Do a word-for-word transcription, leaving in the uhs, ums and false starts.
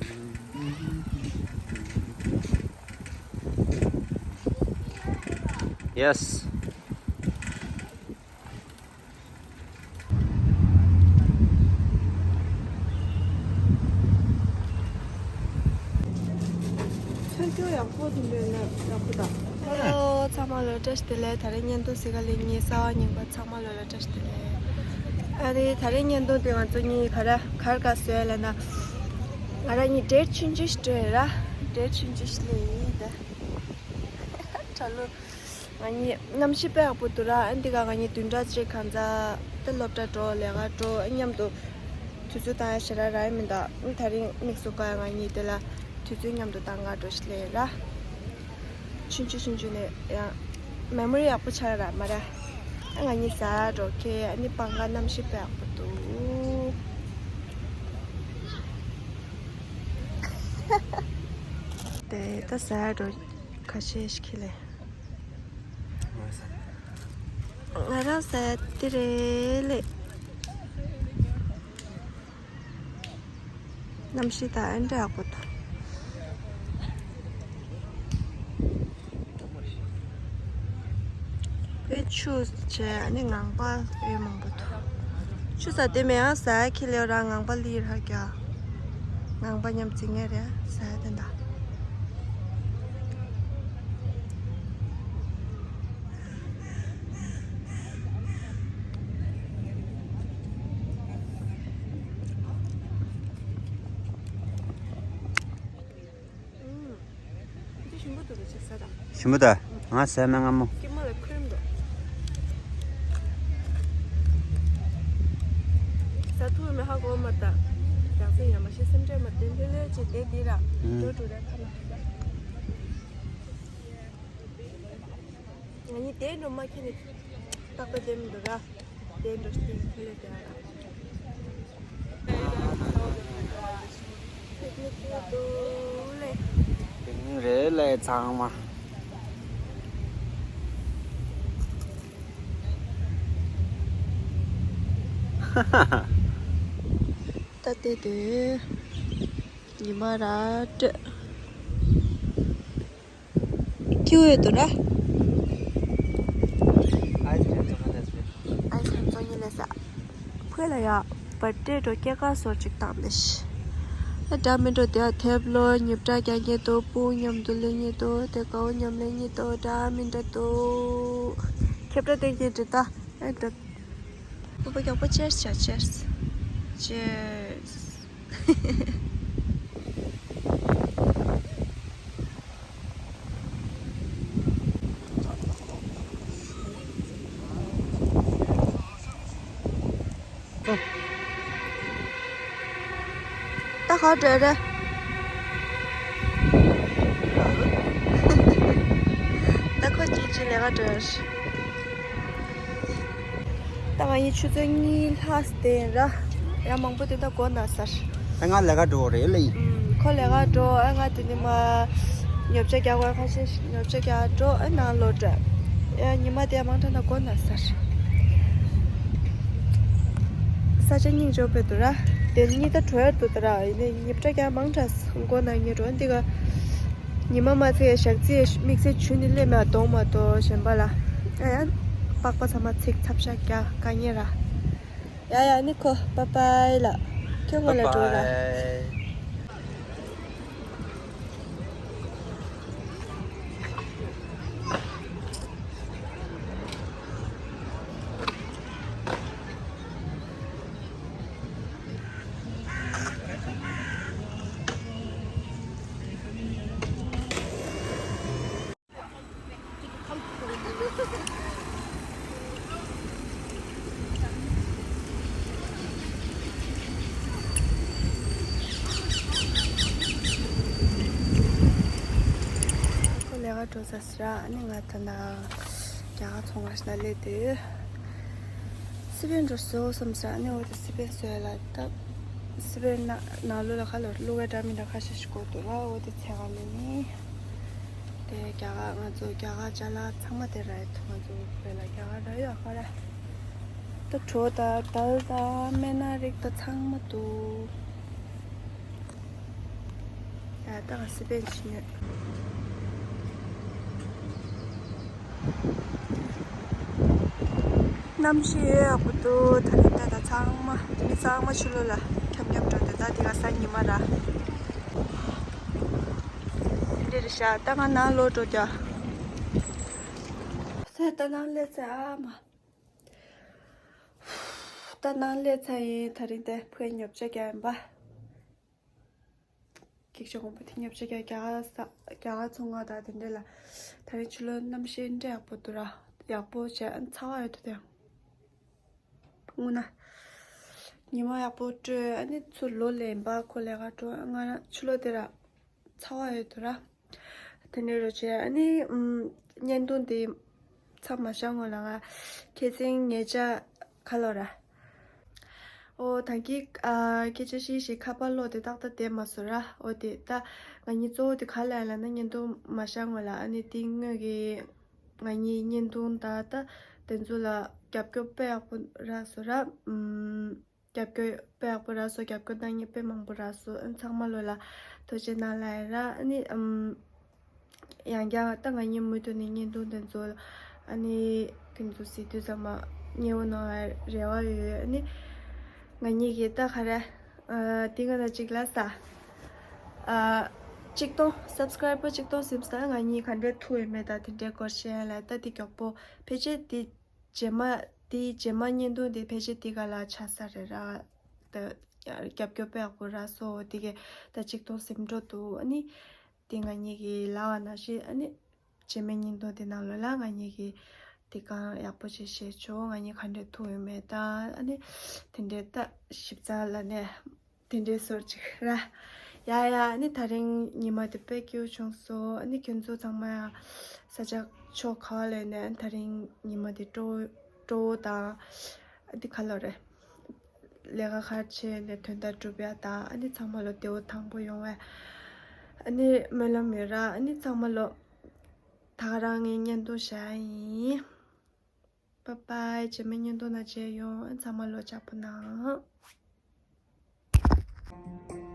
Yes. ཚོན་སྐྱོར་ཡག་པོ་དེ་འདྲ་ཡོད་ན་ཡག་པོ་དང་། ཧེ་ལོ། ཚང་མ་ལ་བཀྲ་ཤིས་བདེ་ལེགས། ད་རེས་བརྙན་ཐུང་གཟིགས་ག་སླེབས་མཁན་གསར་པ་རྙིང་པ་ཚང་མ་ལ་བཀྲ་ཤིས་བདེ་ལེགས། ཨ་རེ། ད་རེས་བརྙན་ཐུང་དེ་ང་ཚོ་གཉིས་ག་རེ་ག་རེ་ག་བཟོས་ལབ་ན། ང་རང་གཉིས་ཌེ་ཊི་ཆུང་ཆུང་ཞིག་འགྲོ་ཡོད་ར། ཌེ་ཊི་ཆུང་ཆུང་ཞིག་སླེབས་ཡིན་ད། གྲྭ་ལོ། ང་གཉིས་གནམ་གཤིས་དཔེ་ཡག་པོ་འདུག་ར། ཨ་འདི་ག་ང་གཉིས་བདུན་ཕྲག་གཅིག་གང་ཙམ་དེ་སློབ་གྲྭ་འགྲོ། ལས་ཀ་འགྲོ། ཨ་མཉམ་དུ་དུས་ཚོད་བཏང་ཡ་ཞེ་དྲག་རག་ཡ་མི་འདུག་ཨ་དེ་རིང་དམིགས་སུ་བཀར་ཡ་ང་གཉིས་དེ་ལ་དུས་ཚོད་མཉམ་དུ་བཏང་ག་འགྲོ་ཞིག་སླེབས་ཡོད་ར། ཆུང་ཆུང་ཆུང་ཆུང་ནས་ཡང་མེ་མོ་རི་ཡག་པོ་ཆགས་ར་མ་ར། ཨ་ང་གཉིས་ཟ་འགྲོ་ཁེ། ཨ་ནི་སྤང་ཁ་གནམ་གཤིས་དཔེ་ཡག་པོ་འདུག་དེ་ད་ཟ་འགྲོ་ཁ་ཤས་ཤིག་ཁེ་ལེ། ང་རང་ཟ་ཡ་དེ་རེད་ལེ། གནམ་གཤིས་ད་ཨེ་འདྲ་ཡག་པོ་འདུག་དཔེ་ཆུ་བྱས་ཨ་ནི་ངང་པ་ཨེ་མང་པོ་འདུག་ཆུ་ཟ་དེ་མེད་ཡང་ཟ་ཡ་ཁེ་ལེ་ར། ངང་པ་ལི་ར་རྒྱ། ངང་པ་མཉམ་འཛིང་ངེ་རེད་ཟ་ཡ་དེ་འདྲ། ཨུམ། འདི་ཞིམ་པོ་འདུག་རེ་ཆེ་ས་དང་། ཞིམ་པོ་ད། ང་ཟས་མ་སྔ་མོ། ཀྱེ་མ་ལ་ཁོལ་འདུག་ཟ་ཐུབ་མེད་ཧ་གོ་མ་ད། རྒྱག་ཚད་ཡང་མ་ཤེས་སེམས་ཁྲལ་མ་དེ་ལྷོད་ལྷོད་ཅིག་དེ་དེ་ར། ཨུམ། འགྲོ་འགྲོ་ར་ཁ་ལ། ང་གཉིས་དེ་འགྲོ་མ་ཁྱེར་ནས་ཏག་ཏག་བསྡད་མི་འདུག་ར། དེ་འགྲོ་སྟེ་ཁྱེར་ནས་བསྡད་ར། པིག་ནིག་ལ་འདུག་ལེ། པིག་ནིག་རེད་ལེ་ཚང་མ། ད་ལྟ་དེ་ཉི་མ་ར་སྤྲད། ཁྱེར་ཡོད་དོ་ར། ཨའི་སི་ཀྲིམ་བཙོང་ཉེ་ལས་ས། ཕུད་ལ་ཡ། བར་ཏེ་འགྲོ་སྐྱེལ་ཀ་སོར་ཅིག་བཏང་ནས། ཨ་འདྲ་མི་འགྲོ་དེ་ཡ་ཐེབ་ལོ་ཉིབ་ཏྲ་རྒྱག་ཉེ་དོ། སྤུན་མཉམ་དུ་ལེན་ཉེ་དོ། དེ་ཀའོ་མཉམ་ལེན་ཉེ་དོ། འདྲ་མི་འདྲ་དོ། ཁེབ་ཏྲ་དེ་ཉེ་འདྲི་ད། ཨ་འདྲ། ཨུ་པ་མགྱོགས་པོ་ཅེར་སི་བྱ། ཅེར་སི། ཅེར་སི། ད་ག་འགྲོ་རེད། ད་ཁོ་གཅིག་གཅིག་ལས་ཀ་འགྲོ་རེད། ད་ང་གཉིས་ཆུ་ཚོད་གཉིས་ལྷག་བསྡད་ཡིན་ར། ཡང་མང་པོ་དེ་ད་མགོ་ན་ས་རེད། ད་ང་ལས་ཀ་འགྲོ་རེད་ལ་ཡིན། ཨུམ། ཁོ་ལས་ཀ་འགྲོ། ཨ་ང་དེ་ནི་མ་ཉོ་ཆ་རྒྱག་དགོས། ཁ་ཤས་ཉོ་ཆ་རྒྱག་འགྲོ། ཨ་ནང་ལོག་འགྲོ། ཨ་ཉི་མ་དེ་མང་དྲགས་ན་མགོ་ན་ས་རེད། ས་ཆ་སྙིང་རྗེ་པོ་འདུག་ར། དེ་གཉིས་ད་བྲོ་ཡ་འདུག་ད་ར། ཡིན་ནའི་ཉིབ་ཏྲ་རྒྱག་མང་དྲགས་མགོ་ན་ཉེ་འགྲོ་འདི་ག་ཉི་མ་མ་ཚེ་ཞག་རྩིས་དམིགས་བསལ་ཆུ་ནི་སླེབས་མ་གཏོང་མ་གཏོང་གཞན་པ་ལ། ཨ་ཡ། པགས་པ་ཚང་མ་ཚིག་ཚབ་ཤ་རྒྱག་དཀའ་ངལ་ར། ཡ་ཡ་ནི་ཁོ་པ་པའི་ལ། ཁྱོད་ངོ་ལ་འགྲོ་ར། པ་པའི། ཁོ་ལས་ཀ་འགྲོ་ས་ཟེར་ར། ཨ་ནི་ང་ད་ན་རྒྱ་གར་ཚོང་ཁང་ཞིག་ན་སླེབས་དུས། སི་པན་འགྲོ་སོ་བསམ་ས། ཨ་ནི་འོ་དེ་སི་པན་བཟོས་ལ་ད། སི་པན་ནང་ནང་ལོགས་ལ་ཁ་ལོ་གློག་ཀ་འདྲ་མི་འདྲ་ཁ་ཤས་ཤིག་གོ་འདུག་ར། འོ་དེ་ཚད་ག་ལེ་ནི། དེ་རྒྱ་གར་ང་ཚོ་རྒྱ་གར་ཅ་ལག་ཚང་མ་དེ་ར་ཡོད། ང་ཚོ་བོད་ལ་རྒྱ་གར་ར་ཡོད་ཁ་ར། ད་གྲོ་དང་དལ་དང་སྨན་སྣ་རིགས་ད་ཚང་མ་འདུག་ཡ་ད་ག་སི་པན་ཕྱིན་ཡོད། གནམ་གཤིས་ཡག་པོ་འདུག་ད་རེས་ད་ད་ཚང་མ་མི་ཚང་མ་ཕྱི་ལོགས་ལ་འཁྱམ་འཁྱམ་འགྲོ་འདུག་ད་འདི་ག་ས་ཉི་མ་ར། འདི་རེད་ཤག་ད་ང་ནང་ལོག་འགྲོ་རྒྱུ། ས་ད་ནང་སླེབས་ཚར་ཨ་མ། ད་ནང་སླེབས་ཚར་ཡིན། ད་རིང་དེ་ཕ་གིར་ཉོ་ཆ་རྒྱག་ཡིན་པ། སྐད་ཆ་དགོངས་པ་དེ་ཉོ་ཆ་རྒྱག་རྒྱ་གར་ས་རྒྱ་གར་ཚོང་ཁང་དང་དེ་འདྲ་ལ། ད་རིང་ཕྱི་ལོགས་གནམ་གཤིས་འདྲ་ཡག་པོ་འདུག་ར། ཡག་པོ་བྱས་ཨ་ཚ་བ་ཡོད་དོ་དེ། དངོས་གནས། ཉི་མ་ཡག་པོ་སྤྲོད་ཨ་ནི་ཚུར་ལོག་ལེན་པ་ཁོ་ལས་ཀ་འགྲོ་ང་རང་ཕྱི་ལོགས་དེ་ར། ཚ་བ་ཡོད་དོ་ར། དེ་ནས་རོ་བྱས་ཨ་ནི་ཨམ། བརྙན་ཐུང་དེ་མཚམས་མ་བཞག་སྔོན་ལ་ང་ཁྱེད་ཚན་ངེད་ཅག་ཁ་ལོ་ར། ཨོ་ད་གི་ཨ་སྐད་ཆ་བཤད་བཤད་ཁ་པར་ལོག་དེ་ཏག་ཏག་བསྡད་མ་སོང་ར། ཨོ་དེ་ད་ང་གཉིས་གཙོ་བོ་དེ་ག་ལ་ཡིན་ལབ་ན་བརྙན་ཐུང་མ་བཞག་སྔོན་ལ་ཨ་ནི་དེ་དངོས་ཀྱི་ང་གཉིས་བརྙན་ཐུང་ད་ད་དེ་ཚོ་ལ་རྒྱབ་སྐྱོར་དཔེ་ཡག་པོ་རག་སོང་ར། ཨམ། རྒྱབ་སྐྱོར་དཔེ་ཡག་པོ་རག་སོང་། རྒྱབ་སྐྱོར་གནང་མཁན་དཔེ་མང་པོ་རག་སོང་། ཨ་ཚང་མ་ལོ་ལ་ཐུགས་རྗེ་གནང་ལབ་ཡ་ར། ཨ་ནི་ཨམ། ཡང་བསྐྱར་ད་ང་གཉིས་མུ་མཐུད་ནས་བརྙན་ཐུང་དེ་ཚོ་ཨ་ནི་དེ་ཚོ་གཟིགས་དུས་ཙམ་མ་མཉེས་པོ་གནང་བའི་རེ་བ་ཡོད། ཨ་ནི་ང་གཉིས་ཀྱིས་ད་ག་རེ་ཨ་དེ་ང་ན་གཅིག་ལ་ས་ཨ་གཅིག་སྟོང་སབ་སི་ཀ་རའི་བར་གཅིག་སྟོང་ཟིན་ཙང་ང་གཉིས་ག་འདྲས་ཐུག་ཡོད་མེད་ད་དེ་འདྲའི་སྐོར་བཤད་ཡ་ལ་ད་དེ་མགྱོགས་པོ་ཕལ་ཆེར་དེ། རྗེས་མ་དེའི་རྗེས་མ་བརྙན་ཐུང་དེ་ཕལ་ཆེར་དེ་ག་ལ་ཆགས་ས་རེད་ར། ད་རྒྱབ་སྐྱོར་དཔེ་ཡག་པོ་རག་སོང་། དེ་གས་ད་གཅིག་སྟོང་ཟིན་འགྲོ་འདུག་ཨ་ནི་དེ་ང་གཉིས་ཀྱིས་ལབ་པ་ནང་བཞིན་ཨ་ནི་རྗེས་མའི་བརྙན་ཐུང་དེ་ནང་ལོགས་ལ་ང་གཉིས་ཀྱིས་དེ་གང་ཡག་པོ་ཅིག་བཤད་ཆོག་ང་གཉིས་ག་འདྲས་ཐུག་ཡོད་མེད་ད་ཨ་ནི་དེ་འདྲས་ད་ཞིབ་ཚགས་ལ་ནས། དེ་འདྲའི་སོར་ཅིག་ར། ཡ་ཡ་ཨ་ནི་ད་རིང་ཉི་མ་དེ་དཔེ་སྐྱིད་པོ་བྱུང་སོང་། ཨ་ནི་ཁྱོད་ཚོ་ཚང་མ་ཡང་ས་ཆ་ཕྱོགས་ག་བ་ལ་ཡིན་ནའི་ཨ་ནི་ད་རིང་ཉི་མ་དེ་སྤྲོ་སྤྲོ་བོ་དང་ཨ་ནི་ག་ལབ་རེད། ལས་ཀ་ག་རེ་བྱས་ནའི་དོན་དག་འགྲུབ་ཡ་དང་ཨ་ནི་ཚང་མ་ལོ་བདེ་པོ་ཐང་པོ་ཡོང་བའི་ཨ་ནི་སྨོན་ལམ་ཡོད་ར། ཨ་ནི་ཚང་མ་ལོ་ད་ག་རང་ངས་བརྙན་ཐུང་བཞག་ཡིན། Bye bye རྗེས་མའི་བརྙན་ཐུང་ནང་མཇལ་ཡོང་། ཨ་ནི་ཚང་མ་ལོ་ཅག་པོ་གནང་།